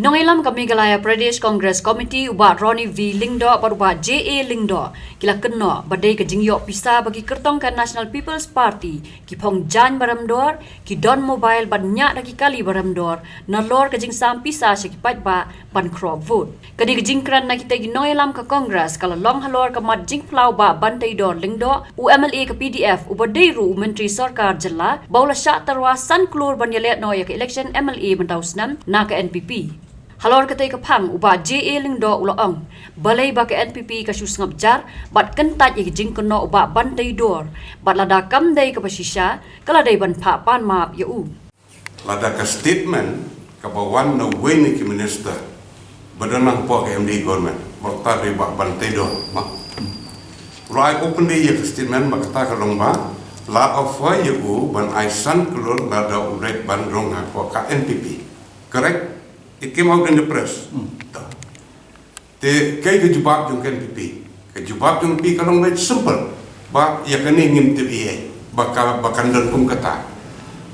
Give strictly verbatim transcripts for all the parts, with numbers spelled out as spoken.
Nongïalam ka Meghalaya Pradesh Congress Committee u Bah Ronnie V Lyngdoh bad u Bah J A Lyngdoh ki la kynnoh ba dei ka jingïoh pisa ba ki kyrtong ka National People's Party ki phong jaiñ ba rem dor, ki don mobile bad ñiah da ki kali ba rem dor nalor ka jingsam pisa sha ki paidbah ban khroh vote. Ka dei ka jingkren na kita ki nongïalam ka Congress ka la long halor ka mat jingphylla u Bah Banteidor Lyngdoh, u M L A ka P D F uba dei ruh u Myntri Sorkar Jylla, ba u la shah tyrwa san klur ban ïaleh noh ïa ka election M L A mynta u snem na ka N P P. Halor katei ka phang u Bah J A Lyngdoh u la ong, balei ba ka N P P ka shu sngap jar bad kyntait ïa ka jingkynnoh u Bah Banteidor, bad lada kam dei kaba shisha ka la dei ban phah pan map ïa u. Lada ka statement kaba wan na uwei na ki minister ba don nangpoh ka M D A government, ba uta dei Bah Banteidor, ma. U la ai openly ïa ka statement ba kata ka long ba la offer ïa u ban ai san klur lada u leit ban rung hapoh ka N P P. Correct? It came out in the press. Te kaei ka jubab jong ka N P P? Ka jubab jong ka N P P ka long very simple. Ba ïa kane ngim tip ei ei. Ba ka, ba kan don kum kata.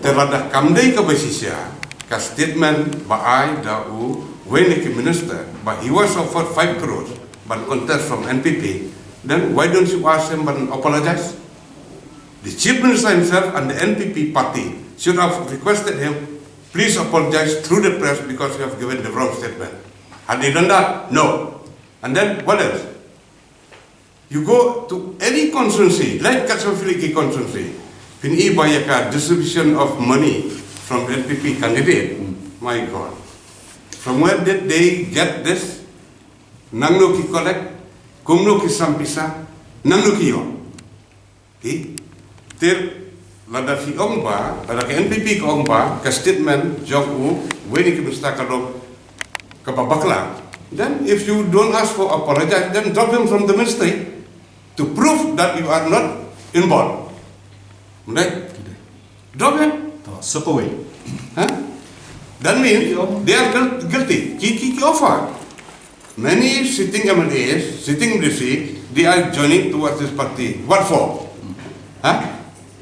Te lada kam dei kaba shisha ka statement ba ai da uwei na ki minister ba he was offered five crores ban contest from N P P, then why don't you ask him ban apologize? The Chief Minister himself and the N P P party should have requested him, "Please apologize through the press because you have given the wrong statement." Had they done that? No. And then what else? You go to any constituency, like Kachin Valley constituency, phin i ba ïa ka distribution of money from the N P P candidate. My God. From where did they get this? Nangno ki collect? Kumno ki sam pisa? Nangno ki ïoh? Ki tir, lada phi ong ba, lada ka N P P ka ong ba ka statement jong uwei na ki minister ka long kaba bakla, then if you don't ask for apologize, then drop him from the ministry to prove that you are not involved. Right? Drop him. To, step away. Huh? That means they are guil- guilty. Ki, ki, ki offer. Many sitting M L As, sitting M D Cs, they are joining towards this party. What for? Huh?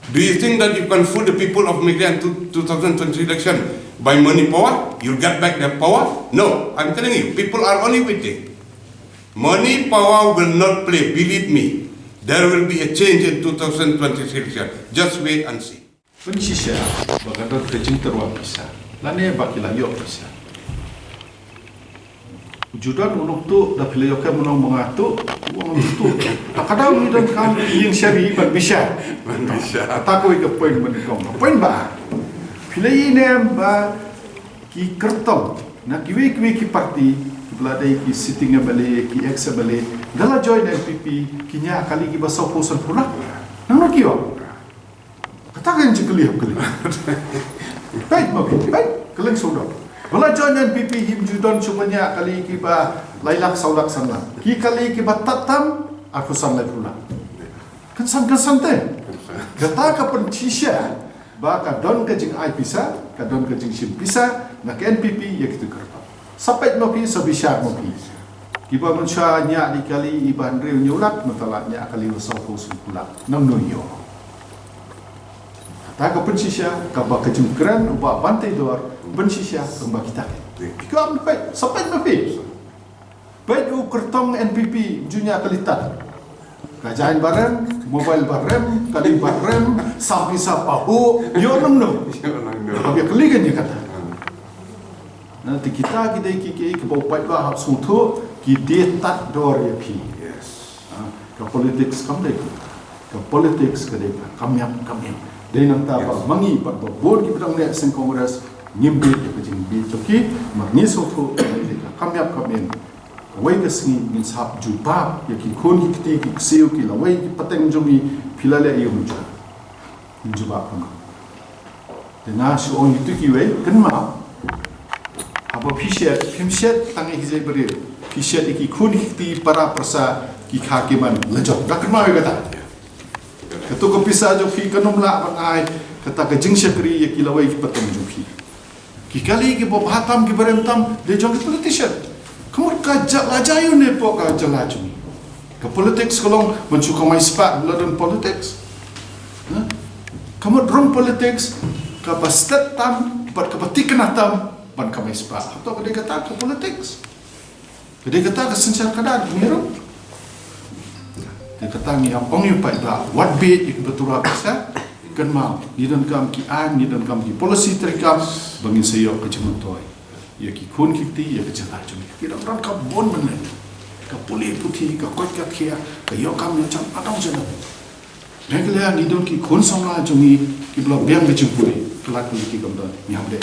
Do you think that you can fool the people of Meghalaya in two, two thousand twenty election by money power? You'll get back their power? No, I'm telling you, people are only waiting. Money power will not play, believe me. There will be a change in two thousand twenty-six election. Just wait and see. Pynshisha ba ka don ka jingtyrwa pisa lane ba ki la ïoh pisa. Ju don u nongtuh, da phi la ïoh kem u nongmanga tuh, u ong u nongtuh. Ta ka daw ngi donkam ïing shari ban bishar. Ban bishar. Ta kawei ka point ban kong. Point ba phi la ïohi ne em ba ki kyrtong na kiwei kiwei ki party, kiba la dei ki sitting M L A, ki ex M L A, da la join N P P, ki ñiah kali kiba sawphew sanphew lak. Nangno ki ïoh? Kata ka jingkylli hap kylli. Peit ma phi, peit, kylleng sawdong. Ba la join N P P, him ju don shu ban ñiah kali kiba lai lak, saw lak, san lak. Ki kali kiba tad tam arphew san, laiphew lak. Kynsan kynsan te. Kata ka pynshisha ba ka don ka jingai pisa, ka don ka jingshim pisa na ka N P P ïa kitu ki kyrtong. Sa peit ma phi, sa bishar ma phi. Kiba mynshuwa ñiah da i kali iba hynriew hynñiew lak, mynta la ñiah kali ba sawphew sanphew lak. Nangno ïoh? Kata ka pynshisha, kaba ka jingkren u Bah Banteidor pynshisha kumba kita. Phi kwah ban peit, sa peit ma phi. Peit u kyrtong N P P, ju ñiah kali tad. Ka jaiñ ba rem, mobile ba rem, kali ba rem, sam pisa pahuh, ïoh nangno? Ïoh nangno? Hap ïa kylli kein ïa kata. Na te kita ki dei ki, ki, kiba u paidbah hap sngewthuh, ki die tad dor ïa phi. Yes. Ha, ka politics kam dei ka. Ka politics ka dei ka kam ïap kam im. Dei nangta ba ma ngi bad ba bun kiba dang neh seng Congress ngim bieit ïa ka jingbieit jong ki, namar ngi sngewthuh ka dei ka kam ïap kam im. Kawei ka sngi ngin sa hap jubab ïa ki khun ki kti ki ksiew ki lawei ki pateng jong ngi, phi la leh ïa u mynta. Ngin jubab kumno? Te nga shu ong ïa kitu kiwei, kynmaw. Haba phi shet, phim shet tang ïa ki jaitbynriew. Phi shet ïa ki khun ki kti, para pyrsa, ki kha ki man la jong. Da kynmaw ïa kata. Kato ka pisa jong phi kan ym lah ban ai kata ka jingshakri ïa ki lawei ki pateng jong phi. Ki kali kiba bha tam kiba rem tam dei jong ki politician. Ka mut ka jaka la jia ïa u ne hapoh ka jylla jong ngi. Ka politics ka long ban shu kamai spah ba la don politics. Ha? Ka mut rung politics kaba stet tam bad kaba thikna tam ban kamai spah. Hato ka dei kata ka politics? Ka dei kata ka synshar khadar ka ngi ruh? Ka dei kata ngi ong ïa u paidbah, wat bit ïa ka ba turap ka sa. Kynmaw, ngi donkam ki aiñ, ngi donkam ki policy treikam ba ngin sa ïoh ka jingmyntoi ïa ki khun ki kti, ïa ka jylla jong ngi. Ki dang don ka bun mynne, ka pule puthi, ka koit ka khiah, ka ïoh kam ïoh jam, adong jam. Meghalaya ngi don ki khun samla jong ngi ki ba la biang ka jingpule, ka lad ka lieng ki kam don, ngi hap dei.